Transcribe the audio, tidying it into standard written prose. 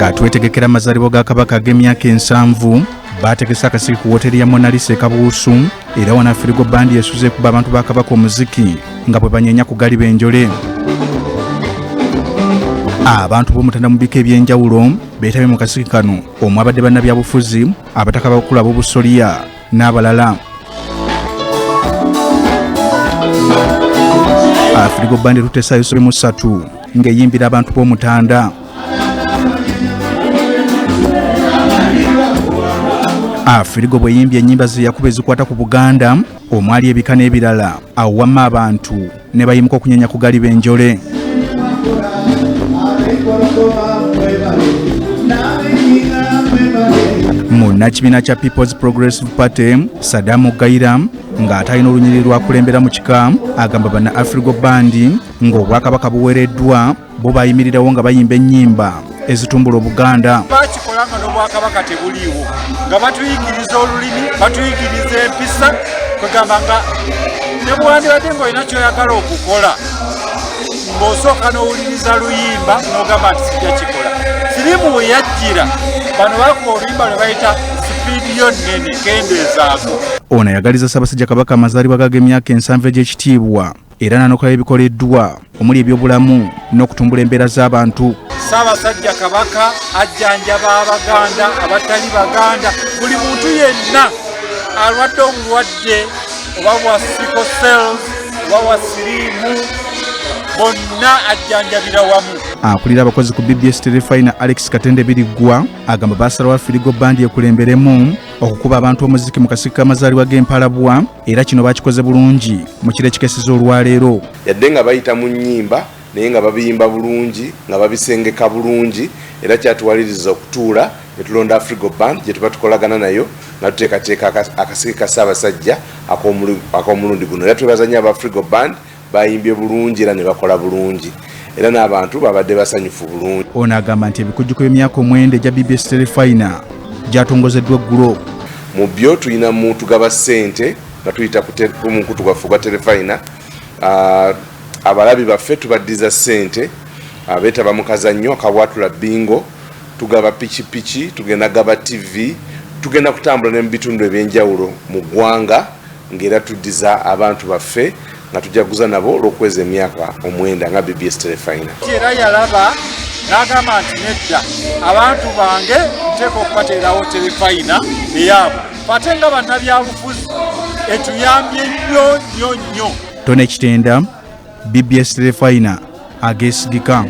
Nga twetegekera amazaalibwa ga Kabaka ag'emyaka 70, baategese akasiki ku wooteeri ya Monalisa e Kabuusu, era wano Afirigo Band esuze ekuba abantu ba Kabaka omuziki nga bwe banyeenya ku galiba enjole. Abantu b'Omutanda mu bika eby'enjawulo beetabye mu kasiki kano omwabadde bannabyabufuzi, abataka bakulu ab'obusolya n'abalala. Afirigo Band etutte essaawa ezisobe mu ssatu ng'eyimbira abantu b'Omutanda. Afirigo bwe yimbye ennyimba ze yakuba ezikwata ku Buganda omwali ebika n'ebirala, awo wamma abantu ne bayimuka okunyenya ku galiba enjole. Munnakibiina kya People's Progressive Party Sadamu Gaira, ng'ate alina olunyiriri lwakulembera mu kika, agamba banna Afrigo Band ng'obwakabaka buwereddwa bo bayimirirawo nga bayimba ennyimba ezitumbula Obuganda. Bakikola nga n'obwakabaka tebuliiwo, nga batuyigiriza olulimi, batuyigiriza empisa, kwegamba nga ne bwandibadde ng'olina kyoyagala okukola, ng'osooka n'owuliriza luyimba n'ogamba nti sijja kikola. Sirimu we yajjira, bano bakuba oluyimba lwe bayita sipiidi yo nnene, kendeezaako. Ono ayagaliza Ssaabasajja Kabaka amazaalibwa ge ag'emyaka 70 egy'ekitiibwa, era n'anokayo ebikoleddwa omuli ebyobulamu n'okutumbula embeera z'abantu. Ssaabasajja Kabaka ajjanjaba Abaganda, abatali Baganda, buli muntu yenna alwadde obulwadde oba bwa sickle cells oba bwa siriimu, bonna ajjanjabira wamu. Akulira abakozi ku BBS Terefayina Alex Katende Biriggwa agamba basalawo Afirigo Band ekulemberemu okukuba abantu omuziki mu kasiki k'amazaalibwa g'Empalabwa, era kino bakikoze bulungi mu kiro ekikeseza olwaleero. Yadde nga bayita mu nnyimba, naye nga babiyimba bulungi, nga babisengeka bulungi, era kyatuwaliriza okutuula ne tulonda Afrigo Band gye tuba tukolagana nayo nga tuteekateeka akasiki ka Ssaabasajja ak'omulundi guno. Era twebaza nnyo aba Afrigo Band, bayimbye bulungi era ne bakola bulungi, era n'abantu babadde basanyufu bulungi. Ono agamba nti ebikujjuko by'emyaka 90 egya BBS Terefayina gyatongozeddwa eggulo. Mu byo tulina mu tugaba ssente nga tuyita ku mukutu gwaffe ogwa Terefayina. Abalabi baffe tubaddiza ssente abeetaba mu kazannyo akabwatula bingo, tugaba pikipiki, tugenda gaba TV, tugenda kutambula ne mu bitundu ebyenjawulo mu ggwanga ng'era tuddiza abantu baffe nga tujaguza nabo olw'okuweza emyaka 90 nga BBS Terefayina. Era yalaba n'agamba nti nedda, abantu bange nteeka okubateerawo Terefayina eyaabwe, ate nga bannabyabufuzi etuyambye nnyo nnyo nnyo. Tone Kitenda, BBS Terefayina ageesigika.